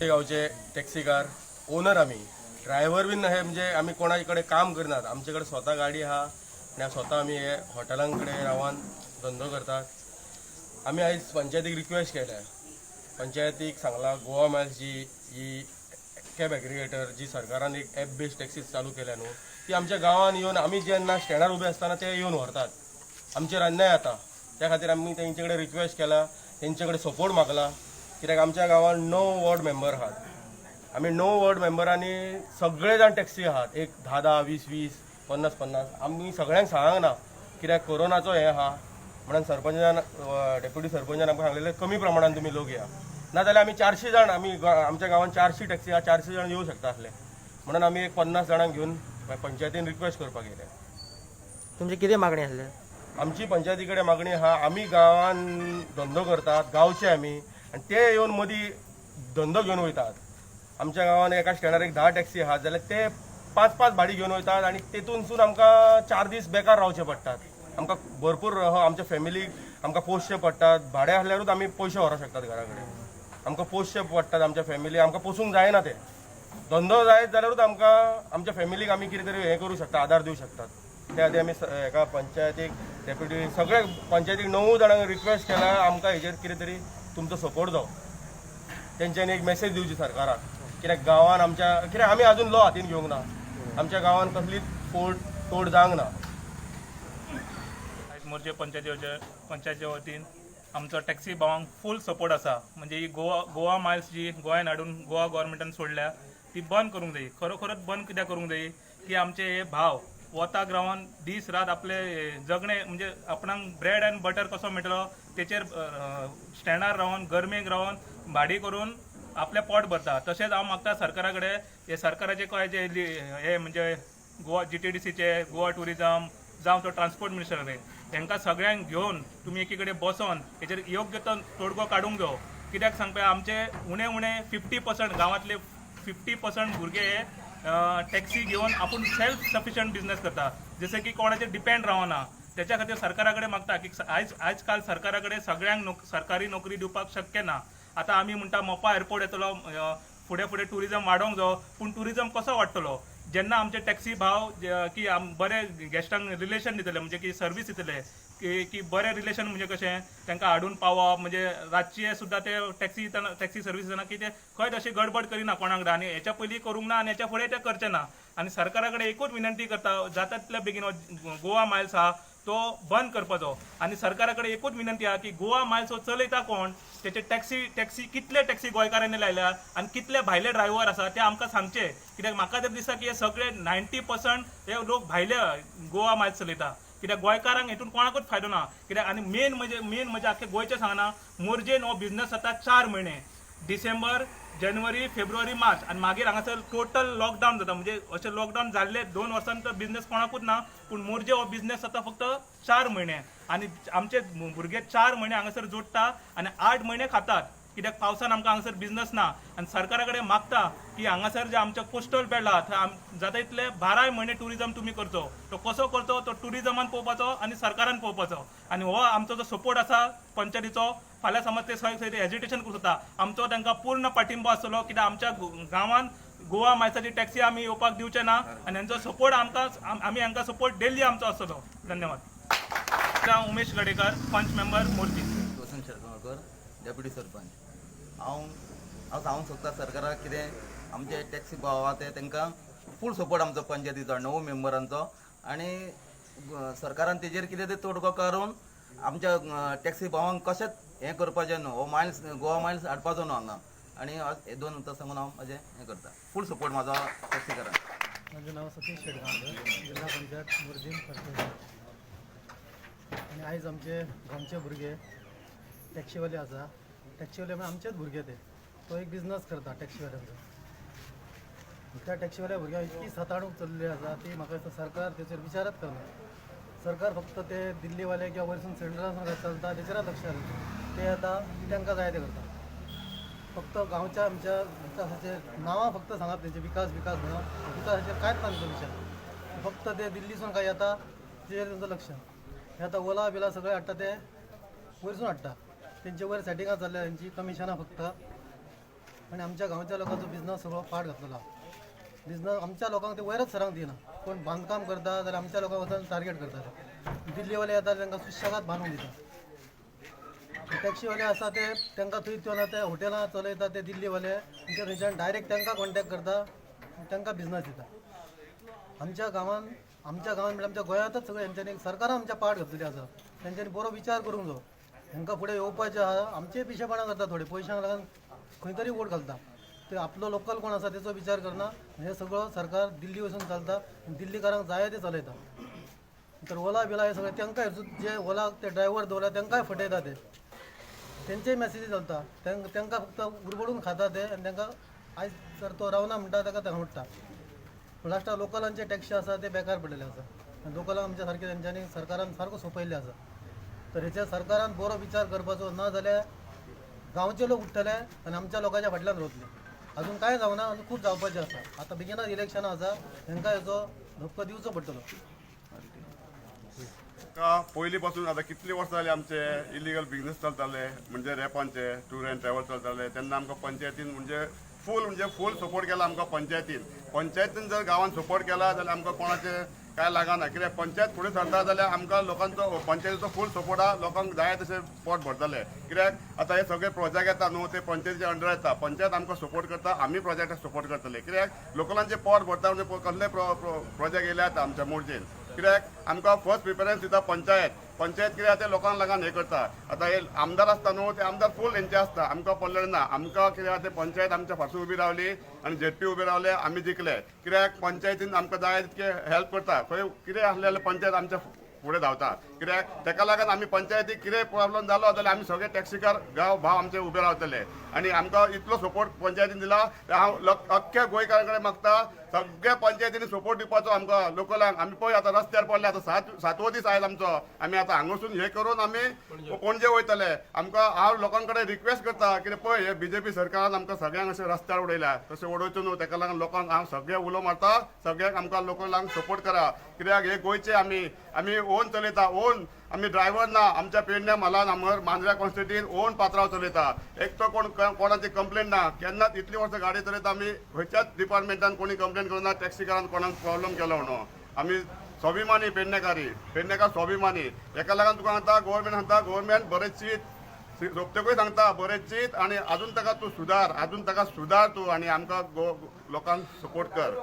गांवचे taxi car owner आमी, driver बीन हे, म्हणजे आमी कोणा कडेन काम करनात. आमचे कडेन स्वता गाडी आहा आनी स्वता आमी हे हॉटेलां कडेन रावन धंदो करतात. आमी आयज पंचायतीक रिक्वेस्ट केल्या, पंचायतीक सांगला, गोवा मायल्स जी ही कॅब एग्रिगेटर जी सरकारान एक एप बेस्ड टॅक्सी चालू केल्या न्हू, ती आमच्या गांवान येवन आमी जेन्ना स्टँडार उबे आसतना ते येवन व्हरतात. आमचेर अन्याय जाता. त्या खातीर आमी तेंचे कडेन रिक्वेस्ट केला, तेंचे कडेन सपोर्ट मागला, कित्याक आमच्या गांवान 9 वॉर्ड मेंबर आहात. आमी 9 वॉर्ड मेंबरांनी सगळे जाण टॅक्सी आहात, एक 10 10, 20 20, 50 50. आमी सगळ्यांक सांगना ना, कित्याक कोरोनाचो हें आहा म्हणून सरपंचान, डेप्युटी सरपंचान आमकां सांगलेलें, कमी प्रमाणान तुमी लोक या, ना जाल्यार आमी 400 जाण, आमी आमच्या गांवान 400 टॅक्सी आहा, 400 जाण येवं शकता आसले. म्हणून आमी एक 50 जाणांक घेवन पंचायतीन रिक्वेस्ट करपाक येयले. तुमची कितें मागणी आसली? आमची पंचायती कडेन मागणी आहा, आमी गांवान धंदो करतात, गांवचे आमी, आनी ते येवन मदीं धंदो घेवन वयतात. आमच्या गांवान एका स्टँडार एक 10 टॅक्सी आहात जाल्यार ते पांच पांच भाडी घेवन वयतात आनी तेतूनसून आमकां 4 दीस बेकार रावचे पडटात. आमकां भरपूर आमच्या फॅमिलीक आमकां पोसचे पडटात. भाडें आसल्यारूच आमी पयशे व्हरूंक शकतात घरा कडेन. आमकां पोसचे पडटात, आमच्या फॅमिली आमकां पोसूंक जायना. ते धंदो जायत जाल्यारूच आमकां आमच्या फॅमिलीक आमी कितें तरी हें करूं शकता, आदार दिवं शकतात. त्या खातीर आमी हेका पंचायतीक, डेप्युटी, सगळे पंचायतीक 9 जाणांक रिक्वेस्ट केला, आमकां हेजेर कितें तरी तुमचो सपोर्ट जावं. तेंच्यांनी एक मेसेज दिवची सरकाराक, कित्याक गांवान आमच्या, कित्याक आमी अजून लो हातीन घेवंक ना, आमच्या गांवान कसलीच फोड तोड जावंक ना. आयज मोरजे पंचायतीच्या वतीन आमचो टॅक्सी भावांक फूल सपोर्ट आसा. म्हणजे ही गोवा गोवा मायल्स जी गोंयान हाडून गोवा गव्हर्मेंटान सोडल्या, ती बंद करूंक जाय. खरोखरच बंद कित्याक करूंक जाय की आमचे हे भाव वताक रावन दीस रात आपले जगणे, म्हणजे आपणाक ब्रेड अँड बटर कसो मेळटलो तेचेर स्टँडार रावन, गरमेक रावन, भाडी करून आपलें पोट भरता. तशेंच हांव मागता सरकारा कडेन, हे सरकाराचे काय जे हे म्हणजे गोवा जीटीडीसीचे, गोवा टुरिजम जावं तो ट्रान्सपोर्ट मिनिस्टर कडेन, तांकां सगळ्यांक घेवन तुमी एकी कडेन बसोन हेचेर योग्य तो तोडगो काडूंक जायो. कित्याक सांगपा, आमचे उणे उणे 50%, गांवांतले 50% भुरगे हे टॅक्सी घेवन आपूण सेल्फ सफिशियंट बिझनेस करता, जशें की कोणाचेर डिपेंड रावना. त्याच्या खातीर सरकारा कडेन मागता की आयज काल सरकारा कडेन सगळ्यांक सरकारी नोकरी दिवपाक शक्य ना. आतां आमी म्हणटा मोपा एअरपोर्ट येतलो, फुडें फुडें टुरिजम वाडोवंक जायो, पूण टुरिजम कसो वाडटलो जेन्ना आमचे टॅक्सी भाव की बरे गेस्टांक रिलेशन दितले, म्हणजे की सर्वीस दितले, की की बरें रिलेशन म्हणजे कशें तांकां हाडून पावप, म्हणजे रातचे सुद्दां ते टॅक्सी टॅक्सी सर्वीस दितना की ते खंयच अशी गडबड करिना कोणा कडेन, आनी हेच्या पयलीं करूंक ना आनी हेच्या फुडें ते करचे ना. आनी सरकारा कडेन एकूच विनंती करता, जाता तितल्या बेगीन हो गोवा मायल्स आहा तो बंद करपाचो. आनी सरकारा कडेन एकूच विनंती आहा की गोवा मायल्स हो चलयता कोण, तेचे टॅक्सी टॅक्सी कितले टॅक्सी गोंयकारांनी लायल्या आनी कितले भायले ड्रायव्हर आसा ते आमकां सांगचे. कित्याक म्हाका तरी दिसता की हे सगळे 90% हे लोक भायले गोवा मायल्स चलयता, कित्याक गोंयकारांक हितून कोणाकूच फायदो ना. कित्याक आनी मेन म्हणजे आख्खे गोंयचें सांगना, मोरजेन हो बिझनस जाता 4 म्हयने, डिसेंबर, जानेवारी, फेब्रुवारी, मार्च, आनी मागीर हांगासर टोटल लॉकडावन जाता. म्हणजे अशें लॉकडावन जाल्ले 2 वर्सां तर बिझनेस कोणाकूच ना, पूण मोरजे हो बिझनेस जाता फक्त 4 म्हयने आनी आमचे भुरगे 4 म्हयने हांगासर जोडटा आनी 8 म्हयने खातात, कित्याक पावसान आमकां हांगासर बिझनस ना. आनी सरकारा कडेन मागता की हांगासर जे आमचे कोस्टल बेल्ट आहा थंय जाता तितले 12 म्हयने टुरिजम तुमी करचो. तो कसो करचो तो टुरिजमान पळोवपाचो आनी सरकारान पळोवपाचो. आनी हो आमचो जो सपोर्ट आसा पंचायतीचो, फाल्यां समज ते सगळे हेजिटेशन करूं शकता, आमचो तांकां पूर्ण पाठिंबो आसतलो, कित्याक आमच्या गांवान गोवा मायल्साची टॅक्सी आमी येवपाक दिवचे ना आनी हेंचो सपोर्ट आमकां, आमी हांकां सपोर्ट डेली आमचो आसतलो. धन्यवाद. हांव उमेश गडेकर, पंच मेंबर, मोरजी. वसंत शेरगांवकर, डेप्युटी सरपंच. हांव हांव सांगूंक सोदता सरकाराक कितें, आमचे टॅक्सी भाव आहा ते तांकां फूल सपोर्ट आमचो पंचायतीचो 9 मेंबरांचो, आनी सरकारान तेजेर कितें ते तोडगो काडून आमच्या टॅक्सी भावांक कशेंच हें करपाचें न्हू, हो मायल्स, गोवा मायल्स हाडपाचो न्हू हांगा. आनी हे दोन उतरां सांगून हांव म्हाजें हें करता. फूल सपोर्ट म्हाजो टॅक्सीकारांक. माझं नाव सतीश शेटगांवकर, जिल्हा पंचायत मोरजीम कॉर्पोरेशन. आनी आयज आमचे गांवचे भुरगे टॅक्सीवाले आसा. टॅक्सीवाले म्हणजे आमचेच भुरगे ते. तो एक बिजनस करता टॅक्सीवाल्यांचो. त्या टॅक्सीवाल्या भुरग्यांक इतकी सताणूक चल्लेली आसा ती म्हाका दिसता सरकार तेचेर विचारच करना. सरकार फक्त ते दिल्लीवाले किंवा वयरसून सेंट्रलासून काय चलता तेचेरच लक्ष घालता. ते आतां तांकां जाय ते करता. फक्त गांवच्या आमच्या विकासाचे नांवां फक्त सांगप तेंचे, विकास विकास म्हणप, विकासाचेर कांयच ना तेंचो विचार. फक्त ते दिल्लीसून काय येता तेचेर तेंचो लक्ष. हे आतां ओला बिला सगळे हाडटा ते वयरसून हाडटा. तेंचे वयर सेटिंगां चल्ल्या, तेंची कमिशनां फक्त. आनी आमच्या गांवच्या लोकांचो बिजनस सगळो पाड घातलेलो आहा. बिजनस आमच्या लोकांक ते वयरच सरांक दिना. कोण बांदकाम करता जाल्यार आमच्या लोकांक वचून टार्गेट करता. ते दिल्लीवाले येता तांकां सुशेगाद बांदून दिता. टॅक्सीवाले आसा ते तांकां थंय ना ते हॉटेलां चलयता ते दिल्लीवाले, तेंच्या थंयच्यान डायरेक्ट तांकां कॉन्टेक्ट करता, तांकां बिजनस दिता. आमच्या गांवान, आमच्या गांवान म्हणल्यार आमच्या गोंयांतच सगळें हेंच्यांनी सरकारान आमच्या पाड घातलेली आसा. तेंच्यांनी बरो विचार करूंक जायो. हेंकां फुडें येवपाचें आहा. आमचेय पिशेपणां करता, थोडे पयशांक लागून खंय तरी वोट घालता. ते आपलो लोकल कोण आसा तेचो विचार करना. हें सगळो सरकार दिल्ली वचून चलता आनी दिल्लीकारांक जाय ते चलयता. तर ओला बिला हे सगळे तांकां जे ओला ते ड्रायव्हर दवरला तांकांय फटयता ते. तेंचेय मॅसेजी चलता. तांकां फक्त उरबडून खाता ते आनी तांकां आयज जर तो रावना म्हणटा ताका तांकां उडटा. पूण लास्टाक लोकलांचे टॅक्सी आसा ते बेकार पडलेले आसा आनी लोकलांक आमच्या सारके तेंच्यांनी सरकारान सारको सोंपयल्ले आसा. तर हेच्या सरकारान बरो विचार करपाचो, ना जाल्यार गांवचे लोक उठ्ठले आनी आमच्या लोकांच्या फाटल्यान रावतले. अजून कांय जावना, अजून खूब जावपाचें आसा. आतां बेगिनाच इलेक्शनां आसा, हेंकां हेचो धपको दिवचो पडटलो. पयलीं पासून आतां कितलीं वर्सां जालीं आमचे इलिगल बिजनस चलताले, म्हणजे रेपांचे टूर एंड ट्रॅव्हल चलताले. तेन्ना आमकां पंचायतीन म्हणजे फूल सपोर्ट केला आमकां पंचायतीन. पंचायतीन जर गांवान सपोर्ट केला जाल्यार आमकां कोणाचें कांय लागना. कित्याक पंचायत फुडें सरता जाल्यार आमकां लोकांचो पंचायतीचो फूल सपोर्ट आहा, लोकांक जाय तशें पोट भरतले. कित्याक आतां हे सगळे प्रोजेक्ट येता न्हू, ते पंचायतीच्या अंडर येता. पंचायत आमकां सपोर्ट करता, आमी प्रोजेक्टाक सपोर्ट करतले. कित्याक लोकलांचे पोट भरता म्हणजे कसले प्रोजेक्ट येयले आतां आमच्या मोरजेन. कित्याक आमकां फर्स्ट प्रिफरन्स दिता पंचायत. पंचायत कित्याक ते लोकांक लागून हें करता. आतां हे आमदार आसता न्हू, ते आमदार फूल हेंचे आसता, आमकां पडलें ना. आमकां कित्याक ते पंचायत आमच्या फाटसून उबी रावली आनी झेडपी उबी रावले, आमी जिखले. कित्याक पंचायतीन आमकां जाय तितके हेल्प करता. खंय कितें आसलें जाल्यार पंचायत आमच्या फुडें धांवता. कित्याक तेका लागून आमी पंचायतीक कितें प्रॉब्लम जालो जाल्यार आमी सगळे टॅक्सीकार गांव भाव आमचे उबे रावतले. आनी आमकां इतलो सपोर्ट पंचायतीन दिला, हांव अख्ख्या गोंयकारां कडेन मागता सगळ्या पंचायतींनी सपोर्ट दिवपाचो आमकां लोकलांक. आमी पळय आतां रस्त्यार पडले, आतां सातवो दीस आयज आमचो. आमी आतां हांगासून हें करून आमी पणजे वयतले. आमकां हांव लोकां कडेन रिक्वेस्ट करता कितें पळय हे बीजेपी सरकारान आमकां सगळ्यांक अशें रस्त्यार उडयल्या, तशें उडोवचें न्हू. तेका लागून लोकांक हांव सगळे उलो मारता, सगळ्यांक आमकां लोकलांक सपोर्ट करा. कित्याक हे गोंयचे आमी आमी ओन चलयता, ओन आमी ड्रायव्हर ना. आमच्या पेडण्या म्हालान हांगासर मांद्र्या कॉन्स्टिट्युएन्सीन ओन पात्रांव चलयता. एक तो कोण कोणाची कंप्लेन ना केन्नाच. इतली वर्सां गाडी चलयता आमी, खंयच्याच डिपार्टमेंटान कोणी कंप्लेन करूं ना टॅक्सीकारान कोणाक प्रॉब्लम केलो म्हणून. आमी स्वाभिमानी पेडणेकारी, पेडणेकार स्वाभिमानी. हेका लागून तुका सांगता, गोवोरमेंट सांगता, गोवोरमेंट बरें चीत, सोंपतकूय सांगता बरें चीत आनी आजून ताका तूं सुदार, आजून ताका सुदार तूं आनी आमकां लोकांक सपोर्ट कर.